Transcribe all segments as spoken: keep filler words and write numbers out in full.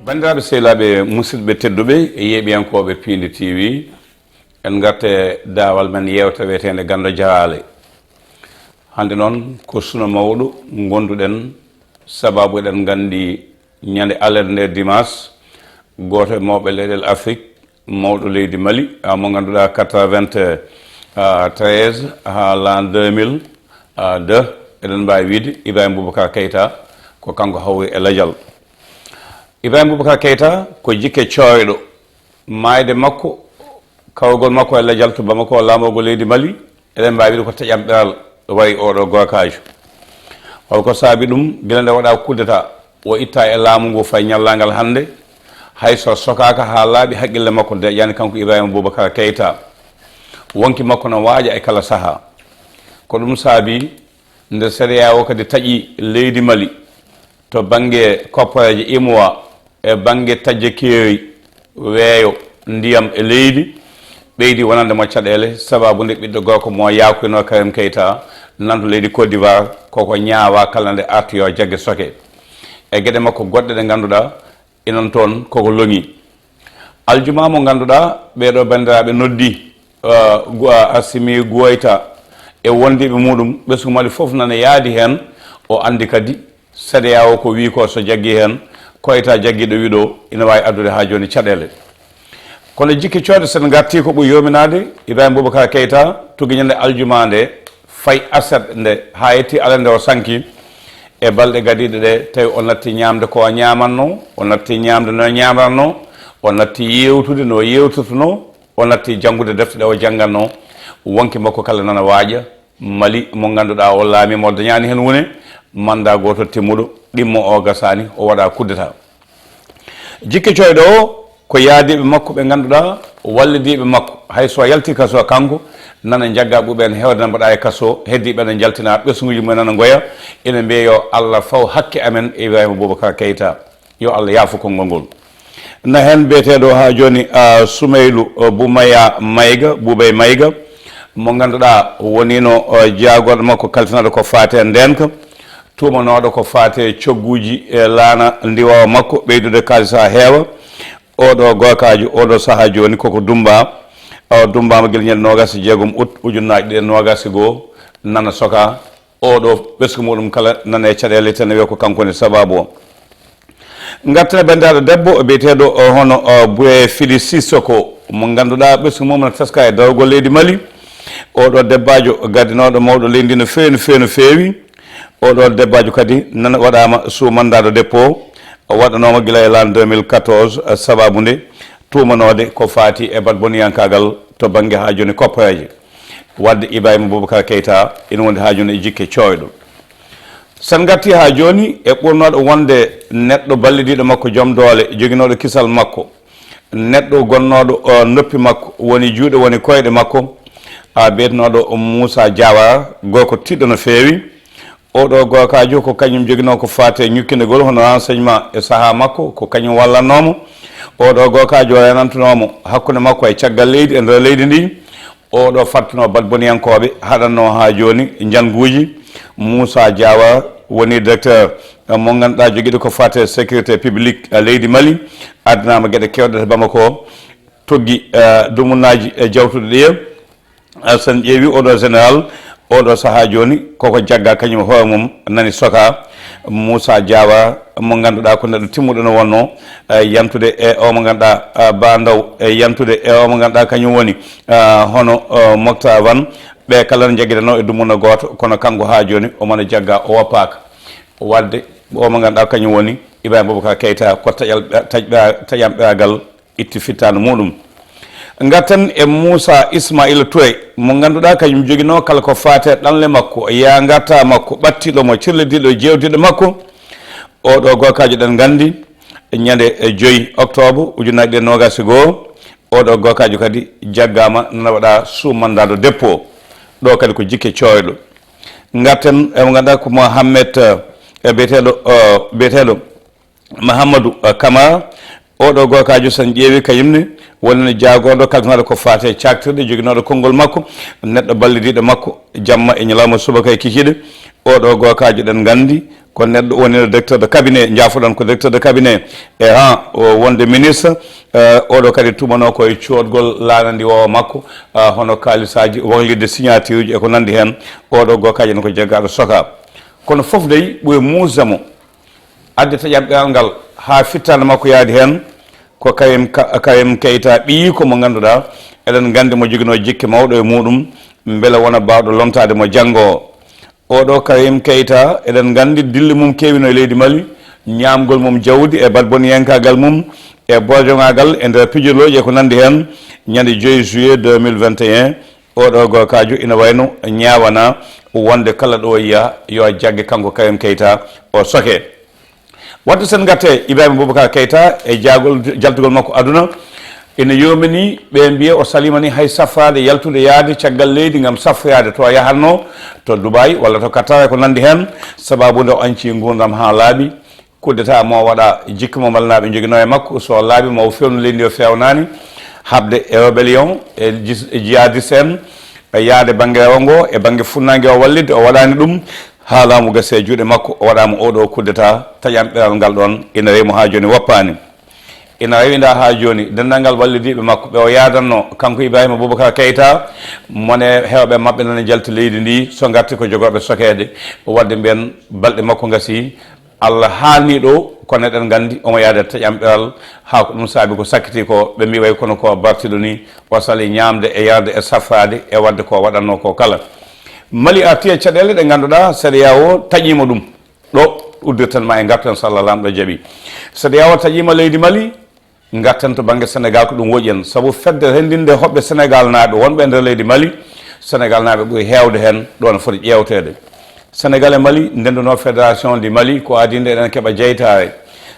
Banndiraaɓe sehilaaɓe, musidɓe tedduɓe e yeeɓiyankooɓe Piindi T V, en ngarte daawal men yeewtere wiyeteende Ganndo Jaraale. Hannde noon ko suno mawɗo ngonduɗen, sababu eɗen nganndi ñande alarba nde dimanche, gooto e mawɓe leyɗeele Afrik, mawɗo leydi Mali, a mo ngannduɗaa quatre-vingt-treize haa l'an deux mille deux, eɗen mbaawi wiide Ibrahima Boubacar Keita ko kanko hawri e lajal. Ibrahima Boubacar Keita ko jikke cooyɗo. Maayde makko, kawrugol makko e lajal to Bamako, laamorgo leydi Mali, eɗen mbaawi wiide ko taƴam ɓeral wayi oɗo gorkaajo. Holko saabi ɗum? Gila nde waɗa coup d'État, o itta e laamu ngu fay ñallaagal hannde, hay so sokaaka haa laaɓi haqqille makko deƴƴaani kanko Ibrahima Boubacar Keita. Wonki makko no waaƴa e kala sahaa. Ko ɗum saabi nde CEDEAO kadi taƴi leydi Mali to bannge kopporeeje UEMOA e bannge taƴde keeri, weeyo, ndiyam e leydi, ɓeydi wonande mo caɗeele, sababu nde ɓiɗɗo gorko mo yaakuyno Karim Keita, nanto leydi Côte d'Ivoire, koko ñaawa kala nde arti yo jagge soke. E geɗe makko goɗɗe ɗe ngannduɗaa inan toon koko loŋi. Aljuma mo ngannduɗaa ɓeeɗo banndiraaɓe noddi, eh, Gu-, ah, Assimi Goïta e wondiiɓe muɗum, ɓesngu Mali fof nana yaadi heen, o anndi kadi CEDEAO ko wii ko so jaggi heen, Koyta jaggiiɗo wiɗo ina waawi addude haa jooni caɗeele. Kono jikke cooyɗe, so en ngartii ko ɓuri yoominaade, Ibrahima Boubacar Keita tuggi ñande aljuma nde, fay aset nde, haa yetti alarba nde o sanki, e balɗe gadiiɗe ɗe, tawi o natti ñaamde ko o ñaamatno, o natti ñaamde no o ñaamratno, o natti yeewtude no o yeewtirtno, o natti janngude defte ɗe o janngatno. Wonki makko kala nana waaƴa. Mali mo ngannduɗaa o laamiima, o dañaani heen wune, mannda gooto timmuɗo, ɗimmo o gasaani, o waɗa coup d'État. Jikke cooyɗo o ko yaadiiɓe makko ɓe ngannduɗaa, wallidiiɓe makko, hay so yalti kaso kanko, nana njagga ɓuuɓe en heewde na mbaɗa e kaso, heddiiɓe na njaltina, ɓesnguuji mumen nana ngoya, ina mbiya yo Allah faw hakke amen e Ibrahima Boubacar Keita. Yo Allah yaafo konngol ngol. Na heen biyeteeɗo haa jooni, ah, Soumeylou, ah, Boumaya Maïga, Boubey Maïga, mo ngannduɗaa woniino, ah, jaagorɗo makko kalfinaaɗo ko faati e ndeenka, tuumanooɗo ko faati e cogguuji e laana ndiwoowa makko, ɓeydude kaalis haa heewa. Oɗo gorkaajo, oɗo sahaa jooni koko dummbaa. O dummbaama gila ñande noogaas e jeegom août ujunnaaji ɗiɗi e noogaas e goo, nana sokaa. Oɗo ɓesngu muɗum kala nana e caɗeele, tan wiya ko kanko woni sabaabu o. Ngarten e banndiraaɗo debbo biyeteeɗo, o, hono, o, Bouye Fili Sissoko, mo ngannduɗaa ɓesngu mum no teska e darogol leydi Mali. Oɗo debbaajo gardinooɗo mawɗo leydi ndi no feewi, no feewi, no feewi. Oɗo debbaajo kadi nana waɗaama sous mandat de dépôt, o waɗanooma gila e l'an deux mille quatorze, sabaabu nde tuumanoode ko faati e badboniyankaagal to bannge haa jooni kopporeeje. Wadde Ibrahima Boubacar Keita ina wondi haa jooni e jikke cooyɗo. So en ngartii haa jooni e ɓurnooɗo wonde neɗɗo ballidiiɗo makko, joom doole, joginooɗo kisal makko, neɗɗo gonnooɗo, o, noppi makko, woni juuɗe, woni koyɗe makko, a, biyetenooɗo Moussa Diawara, gorko tiiɗɗo no feewi. Oɗo gorkaajo ko kañum joginoo ko faati e ñukkindegol hono renseignement e sahaa makko, ko kañum wallatnoomo. Oɗo gorkaajo o renantunoomo hakkunde makko e caggal leydi e nder leydi ndi. Oɗo fattunoo badboniyankooɓe, haɗannoo haa jooni njannguuji. Moussa Diawara woni directeur, eh, mo ngannduɗaa jogiiɗo ko faati e sécurité publique, eh, leydi Mali. Addanaama geɗe keewɗe to Bamako, tuggi, eh, dumunnaaji e jawtuɗo ɗiya. Eh, so en ƴeewi oɗo général, oɗo sahaa jooni koko jagga kañum hoore mum nani soka. Moussa Diawara mo ngannduɗaa ko neɗɗo timmuɗo no wonno, eh, yantude e o mo ngannduɗaa, eh, Ba Ndaw, e yantude e o mo ngannduɗaa kañum woni, eh, hono, eh, Moctar Van. Ɓe kala no jaggidanoo e dumunna gooto, kono kanko haa jooni omo no jagga, o woppaaka. Wadde o mo ngannduɗaa kañum woni Ibrahima Boubacar Keita, ko taƴal, taƴ-, taƴam ɓeragal itti fittaandu muɗum. Ngarten e Moussa Ismaila Touré, mo ngannduɗaa kañum joginoo kala ko faati e ɗanle makko, yaa ngartaa makko, ɓattiiɗo mo, cirlidiiɗo, jeewtiiɗo makko. Oɗo gorkaajo ɗen nganndi, ñande joyi octobre ujunnaji ɗiɗi e noogaas e goo, oɗo gorkaajo kadi jaggaama, nana waɗa sous mandat de dépôt. Ɗo kadi ko jikke cooyɗo. Ngarten e mo ngannduɗaa ko Mohamed, eh, biyeteeɗo, eh, biyeteeɗo Mahamadou, eh, Camara. Oɗo gorkaajo, so en ƴeewi kañum ne, woni no jaagorɗo kalfinaaɗo ko faati e caktirɗe, joginooɗo konngol makko, neɗɗo ballidiiɗo makko, jamma e ñalawma, subaka e kikiiɗe. Oɗo gookaajo, eɗen nganndi ko neɗɗo woni directeur de cabinet, njaafoɗon, ko directeur de cabinet e ha o wonde ministre. Eh, oɗo kadi tumanoo ko e coodgol laana ndi wowa makko, ah, hono kaalisaaji, waklidde signature uji e ko nanndi heen. Oɗo gookaajo ne ko jeggaaɗo soka. Kono fof dey ɓuri muusde mo. Addi taƴanɓeral ngal haa fittaande makko yaadi heen ko Kayim Ka-, Kayim Keita, ɓiyiiko mo ngannduɗaa eɗen nganndi mo joginoo jikke mawɗo e muuɗum, mbele wona baawɗo lontaade mo janngo o. Oɗo Kayim Keita, eɗen nganndi dille mum keewino e leydi Mali, ñaamgol mum jawdi e badboniyankaagal mum e bojogaagal e nder pijirlooji e ko nanndi heen. Ñande joyi juillet deux mille vingt et un, oɗo gookaajo ina wayno ñaawana wonde kala ɗo yiya yo jagge kanko Kayim Keita o soke. Wadde sen ngatte Ibrahima Boubacar Keita e jaagol jaltugol makko aduna, ina yomini ɓe mbiya o salima ni hay safraade yaltude yaade caggal leydi ngam safroyaade to yahatno, to Dubai walla to Qatar e ko nanndi heen, sababu nde o anci nguurndam haa laaɓi. Coup d'État mo waɗa, jikke mo Malnaaɓe njoginoo e makko, so laaɓi mo fewndo leydi ndi o feewnaani, haɓde e rébellion e jis-, e jihadiste en, e yahde bannge rewo ngo e bannge funnaange o wallitde, o waɗaani ɗum. Haa laamu gasi e juuɗe makko, o waɗaama oɗo coup d'État, taƴanɓeral ngal ɗoon ina rewi mo haa jooni woppaani. Ina rewinda haa jooni, denndaangal wallidiiɓe makko ɓe o yaadanno, kanko Ibrahima Boubacar Keita, mone heewɓe maɓɓe nana njalti leydi ndi, so ngarti ko jogooɓe sokeede, waɗde mbiyen balɗe makko ngasi, Allah haalni ɗo, kono eɗen nganndi omo yaade taƴanɓeral, haa ko ɗum saabi ko sakkiti ko, ɓe mbi way kono ko bartiɗo ni, o sali ñaamde e yarde e safraade e waɗde ko waɗatno ko kala. Mali arti e caɗeele ɗe ngannduɗaa C E D E A O taƴiima ɗum. Ɗo uddirten ma e ngarten so Allah laamɗo jaɓi. C E D E A O taƴiima leydi Mali, ngarten to bannge Senegal ko ɗum woƴi en. Sabu fedde renndinde hoɓɓe Senegal naaɓe wonɓe e nder leydi Mali, Senegal naaɓe ɓuri heewde heen, ɗo no foti ƴeewteede. Senegal e Mali ndennduno Fédération du Mali, ko adii nde eɗen keɓa jeytaare.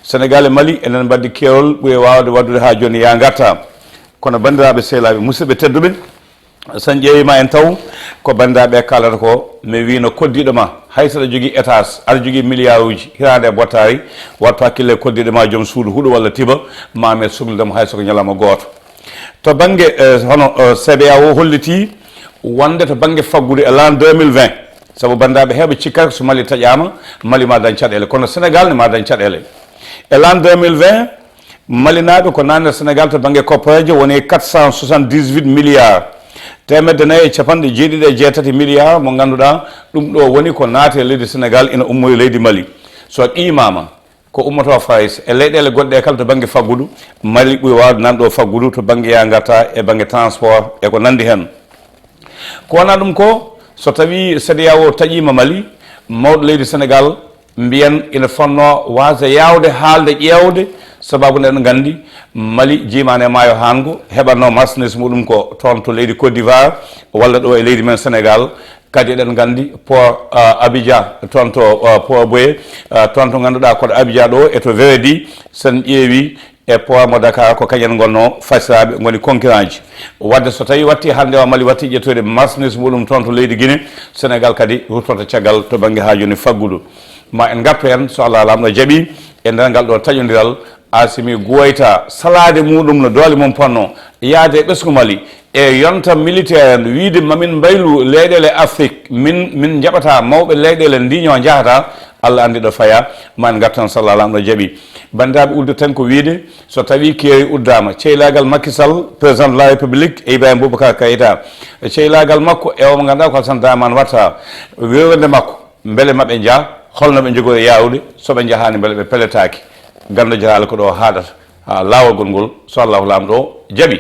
Senegal e Mali eɗen mbaɗdi keerol ɓuri waawde waɗdude haa jooni yaa ngarta. Kono banndiraaɓe sehilaaɓe, musidɓe tedduɓe, so en ƴeewiima en taw ko banndiraaɓe kaalata ko, mi wiino koddiiɗo ma, hay so aɗa jogii étage, aɗa jogii milliard uji, hiraande e bottaari, wattu hakkille koddiiɗo ma, joom suudu huɗo walla tiba, ma met suglude mo hay so ko ñalawma gooto. To bannge, eh, hono, eh, C E D E A O hollitii wonde to bannge faggudu e l'an deux mille vingt, sabu banndiraaɓe heewɓe cikkata ko so Mali taƴaama, Mali ma dañ caɗeele, kono Senegal ne ma dañ caɗeele. E l'an deux mille vingt, Malinaaɓe ko naatnata Senegal to bannge koppareejo woni quatre cent soixante-dix-huit milliards, teemedde nayi e capanɗe jeeɗiɗi e jeetati milliards mo ngannduɗaa ɗum ɗo woni ko naati e leydi Senegal ina ummoyi leydi Mali. So qiimaama ko ummoto Farayse e leyɗeele goɗɗe ɗe kala to bannge faggudu, Mali ɓuri waawde nan ɗo faggudu to bannge yaa ngarta e bannge transport e ko nanndi heen. Ko wonaa ɗum ko, so tawii C E D E A O taƴiima Mali, mawɗo leydi Senegal mbiyen ina fotnoo waasde yaawde haalde ƴeewde, sababu nde eɗen nganndi Mali jiimaani e maayo haango, heɓatnoo marchandise muɗum ko toon to leydi Côte d'Ivoire walla ɗo e leydi men Senegal. Kadi eɗen nganndi port, ah, Abidjan, toon to, ah, port Boye, ah, toon to ngannduɗaa koɗo Abidjan ɗo e to Veredi, sen ƴeewi e port mo Dakar ko kañen ngonnoo fasiraaɓe ngoni concurrent ji. Wadde so tawii watti hannde o Mali watti ƴettude marchandise muɗum toon to leydi Guinée, Senegal kadi ruttoto caggal to bannge haa jooni faggudu. Ma en ngartu heen so Allah laamɗo jaɓi e nder ngal ɗo taƴondiral, Asimi Goita salaade muɗum no doole mum ponno yaade e ɓesngu Mali e yonta militaire en wiide mamin mbaylu leyɗeele Afrique, min, min njaɓata mawɓe leyɗeele ndiño njahata, Allah anndi ɗo faya, ma en ngartu heen so Allah laamɗo jaɓi. Banndiraaɓe, uddirten ko wiide, so tawii keeri uddaama, ceylaagal Macky Sall, président de la République, e Ibrahima Boubacar Keita, ceylaagal makko e o mo ngannduɗaa ko Alassane Dramane Ouattara, wirwirde makko, mbele maɓe njah, holno ɓe njogori yahrude, so ɓe njahaani mbele ɓe peletaaki. Ganndo jaraale ko ɗo haaɗata, haa laawol ngol, so Allahu laamɗo jaɓi.